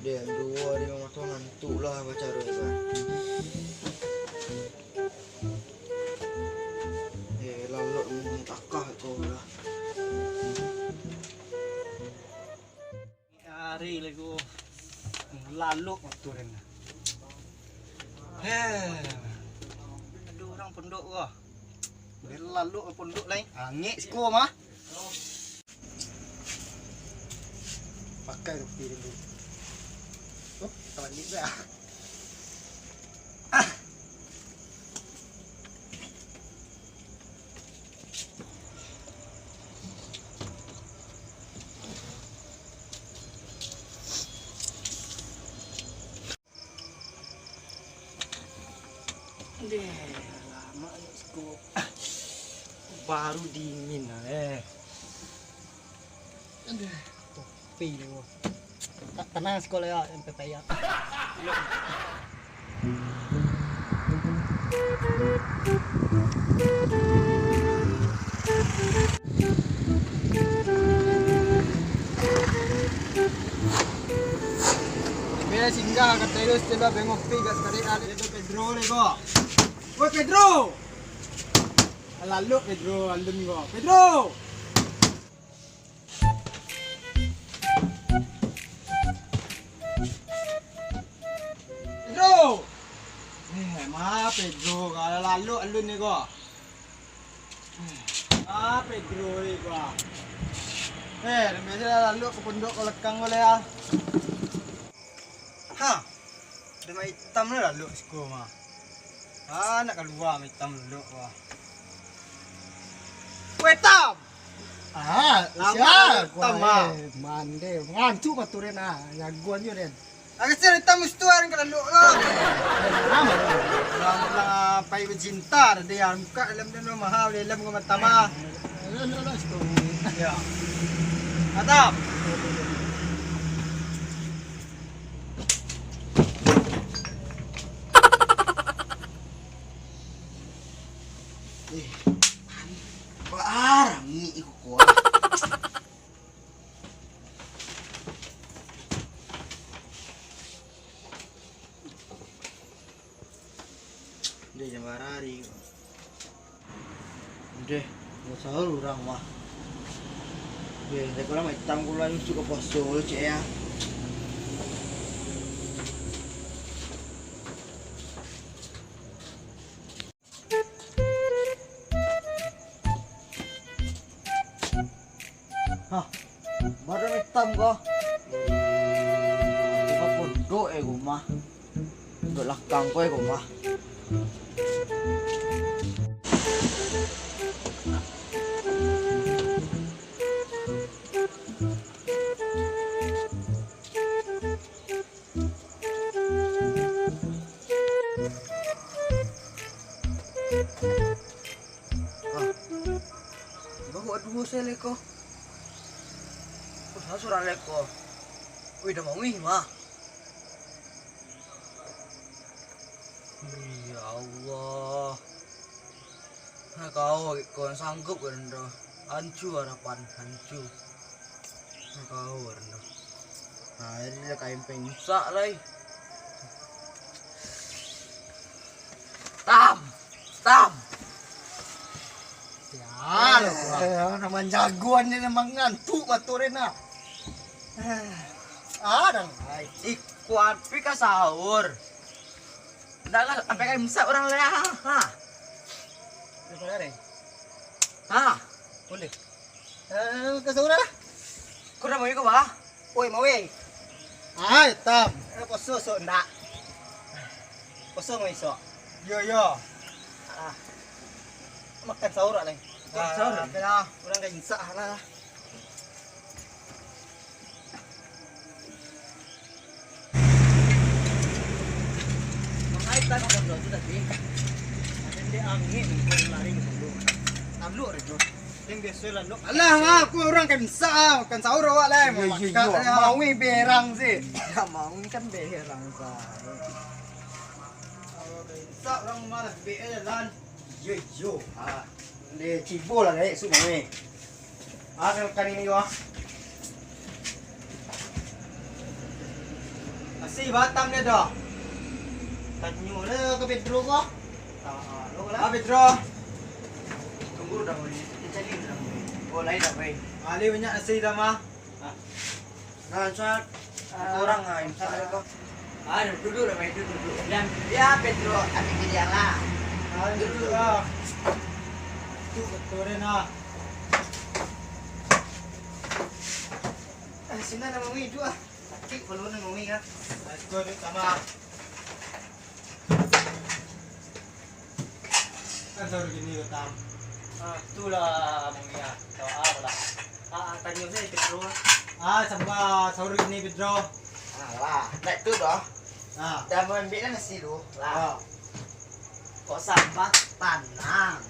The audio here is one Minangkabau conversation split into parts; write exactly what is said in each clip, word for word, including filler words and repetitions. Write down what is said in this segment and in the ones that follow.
Deh, duo hari mamato ngantuk lah bacaro tu. Eh, lalok mutakah ko lah. Ari lai ko. Lalok waktu den. Heh. Aduh, urang pondok ko. Lalok pondok lai. Angek siko mah. Pakai topi dulu. Oh, tabalik dah. Deh, lamo yo siko. Baru dingin lah, eh. Aduh, topi ni, wah. Tak tenang siko lah, yang pepaya. Bia singgah ka Taylor setelah bengok pi gak sekali ada itu Pedro ni ko. Woi Pedro. Lalu Pedro alun ko. Pedro. Pedro. Eh, ma Pedro kalau lalu alun ni ko. Ah, Pedro ni ko. Eh, biasa lalu ke pondok ke lekang ko lah ya. Ha. Dah mak itam lah lalu siko mah. Ah, nak kalua mak itam lalu ko. Weh, Tam! Ah, Lama siap. Tam, ah. Eh, mande. Ngantuk mah tu, Den, ah. Jagoan jo, Den. Agak sih hitam mustuan kalau lu lah. Lama. Lama lah, pai bacinta tadi, ah. Buka dalam tu, mahal, dalam kau mata mah. Lu, lu, lu, situ. Ya. Mantap. Eh, barang ni iko kuat. Deh, jam bara hari. Deh, mau sahur urang mah. Deh, tapi urang hitam kulo nyusuk ke poso lo, cek ya. Hah, badan hitam ko? Ko pondok eh rumah. Pondok lakang ko eh rumah. Ah, bawa duo se leko. Oh, salah surang leko. Wih, dah mauih mah. Ya Allah. Nah, kau kon sanggup kan dah. Hancu harapan, hancu. Nah, kau kan dah. Nah, ini lah kain pengsak lai. Tam! Tam! Ya, lo, eh, nama jagoan ni memang ngantuk batur ni, nah. Ah, dang. Ai, ikuan pi ka sahur. Ndak lah, sampai ka imsak urang lah. Ha. Lu pada, Reng? Ha. Boleh. Eh, ka sahur lah. Kau dah mau ikut, bah? Oi, Mawe. Ah, hitam. Eh, poso sok ndak? Poso mau isok? Yo, yo. Ah. Makan sahur lah, Leng. Makan sahur? Ah, oke lah. Urang ka imsak lah. Mangaitan kondo tu tadi. Ada dia angin, kondo lari ke kondo. Taluk dia tu. Yang biasa lah, Lok. Alah, aku urang ka imsak, makan sahur awak lah. Iyo, iyo, makan iyo. Lah. Mau ni berang sih. Ya, mau ni kan berang, sah. Kalau ka imsak urang malas, be jalan. Iyo, iyo. Ah, dia cibo lah, Lek, suk mau ni. Ah, kan, kan ini, wah. Si Batam dia tu. Tanyo lah ka Pedro ko. Ah, lo lah. Ah, Pedro. Tunggu dah, boy. Dia cari dah, boy. Oh, lain dah, boy. Ali banyak nasi dah mah. Ah. Nah, Sat. Ah. Orang ah, Sat ko. Ah, duduk lah, boy, duduk, duduk. Diam. Ya, Pedro, ambil dia lah. Ah, duduk lah. Tu betul dah nah. Ah, sini nama Wi duduk ah. Sakik kepala ni, Mami, ah. Let's go, duit sama. Kan sahur gini, Tam. Ah, itulah, Mami, ah. Tahu apa lah. Ah, ah, tanya saya, Pedro. Ah, sama sahur gini, Pedro. Ah, lah. Nak tu dah. Ah. Dah mau ambil nasi tu. Lah. Ah. Kok sampah tanang.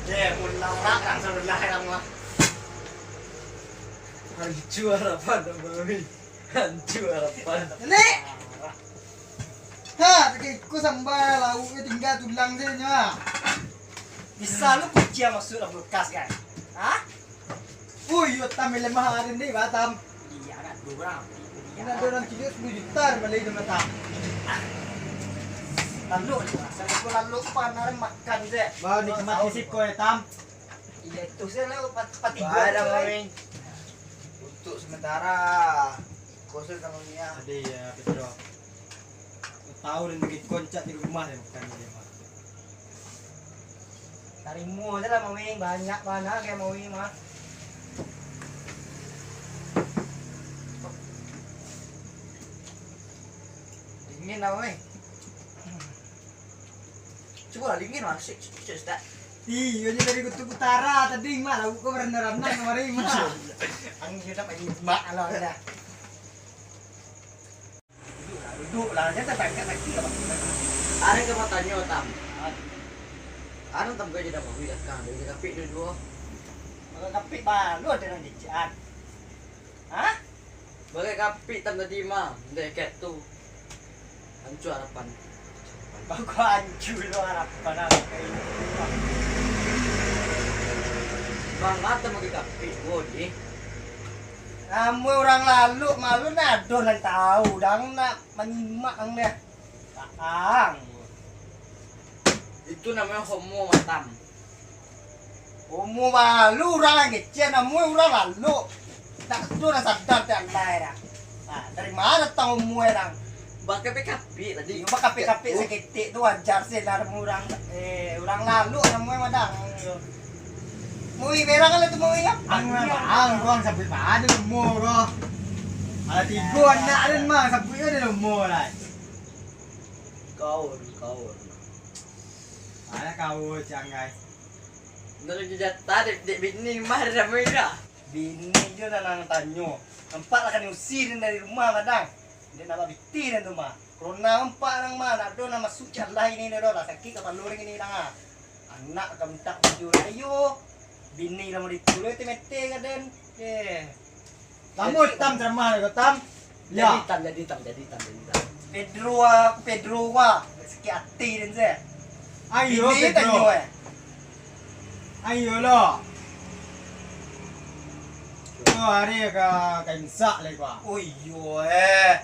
Ye, mun laurak kan sabelah yang mah. Hancur harapan abang ni. Hancur harapan. Nek! Ha, kaki ku sambal lauk ni tinggal tulang je nyo. Bisa lu kuciang masuk dalam kulkas kan? Ha? Oh iyo, Tam, lemah hari ni, Batam. Iya, kan, dua orang. Ini ada orang kilo sepuluh juta beli dengan Tam. Lalu, saya lalu pan, hari makan je. Wah, nikmati siko ya, Tam. Iya, itu saya lah, pat-, pati Barang, Mami. Untuk sementara, kosong sama Mia. Ada ya, betul. Tahu dan lagi koncak di rumah dia makan dia, Mak. Tarimo je lah, Mawing. Banyak bana kayak Mawing mah. Dingin lah, Mawing. Cuba lah, dingin lah. Cek, cek, cek, cek. Iyo, je dari Kutub Utara tadi, Mak. Lauk kau beranda-randa kemarin, Mak. Angin kita pakai mak lah, dah. Duduk lah, duduk lah. Jangan tak angkat kaki lah, Bang. Ada yang mau tanya, Tam. Ada Tam kau jadi apa? Wih, belakang. Dia kapit dua-dua. Kalau kapit baru ada nang kecek. Hah? Bagai kapit Tam tadi mah. Ndak kayak tu. Hancur harapan. Kau hancur lo harapan apa kayak itu. Bang, mata pakai kapit, bodi. Namun urang lalok malu nah, adoh nan tahu, dang nak manyimak ang deh. Ang. Itu namanya homo matam. Homo malu urang nan kecek, namun urang lalok. Tak tu urang sadar tak lai dah. Nah, dari mana datang homo urang? Bakape-kape tadi. Iyo, bakape-kape saketek tu wajar sih lah, namun urang, eh, urang lalok namun madang. Mui berang lah tu, mui apa? Ang, ang, ang, sampai pada homo ko. Ada tiga anak dan mah, sampai ada homo lah. Kawan, kawan. Ada kawan, cianggai. Ndak lagi jatah, dek, dek bini mah ada mui dah. Bini je lah nang tanyo. Nampak lah kan usir dari rumah kadang. Dia nak babiti dan tu mah. Corona nampak nang mah, nak do nak masuk jalan ini dah, dah sakit kepala orang ini dah. Anak ka mintak baju rayo, bini lah mau ditulo itu mete ka den. Eh. Lamo Tam ceramah ko Tam. Jadi Tam, jadi Tam, jadi Tam, jadi Tam. Pedro ah, Pedro ah. Sakik ati den se. Ayo, bini Pedro. Tanyo eh. Ayo lo. Ko hari ka, ka imsak lai ko. Oh iyo eh.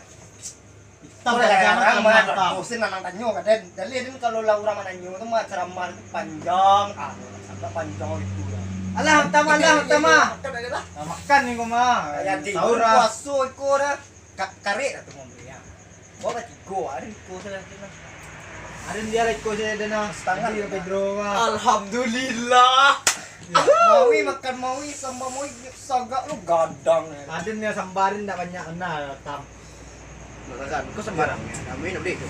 Hitam. Kau dah jangan jarang mah, mantap. Bosen nang tanyo ka den. Jadi den kalau lah urang mananyo tu mah ceramah tu panjang, ah, sampai panjang itu lah. Alah, Tam, alah, Tam, ah. Makan dah lah. Nah, makan ni ko mah. Kayak di sahur lah. Puaso iko dah. Ka-, karek dah tu ngomong ya. Bawa tigo, ada iko saja tu lah. Ada dia lah iko saja dah nah. Setengah. Jadi lah. Pedro mah. Alhamdulillah. Ya. Mawi makan mawi, sambal mawi, sagak lu gadang ya. Ada ni sambal ni ndak banyak kenal, Tam. Makan, kau sembarang ya. Kami nak beli tu.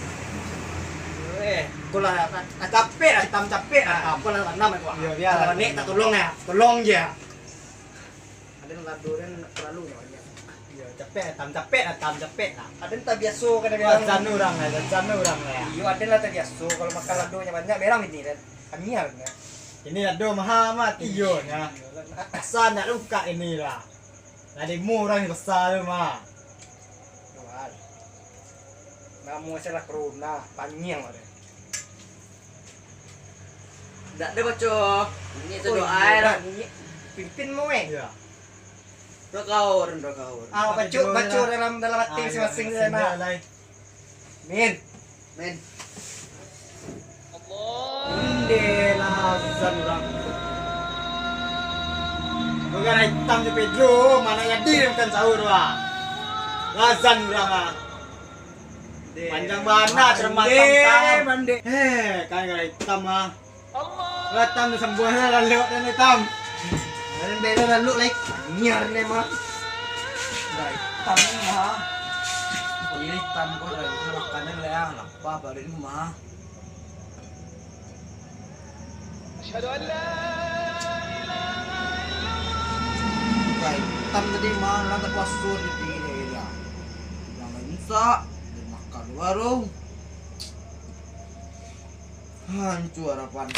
Eh, kau lah, ah, capek lah, Tam, capek lah. Ah, kau lah tanam aku. Iya, biar. Kalau ni tak tolong ya, tolong je. Ada yang lado dan terlalu banyak. Iya, capek, Tam, capek lah, Tam, capek lah. Ada yang tak biasa kan dia bilang. Jangan orang lah, jangan orang lah. Iya, ada lah tak biasa. Kalau makan ladonya banyak, berang ini dan. Kami harusnya. Ini lado mahal amat, iyo nya. Asal nak buka ini lah. Lah demo urang ni besar tu mah. Tuhan. Namo salah corona, panyiang ada. Ndak ada baco. Ini tu doa lah. Ini pimpin mau eh. Iya. Rakaur, rakaur. Ah, baco, baco dalam, dalam hati masing-masing tu, nak. Min. Min. Indelah azan urang. Gara-gara itam jo Pedro, ma nan jadi makan sahur, wah. Azan urang, ah. Panjang bana ceramah tam. Eh, kan gara-gara itam, ah. Lah, Tam, sambuang lah, lalok dah ni, Tam. Lalok dah, lalok lai. Nyiar ni, mah. Dah itam ni, mah. Kulit itam kau dah, makanan lah, ya. Lapar badan ni, mah. Asyhadu an la ilaha illallah. Dah itam tadi, mah, lah tak puasa di diri dia. Yang lain rusak, dia makan di warung. Hancur harapan.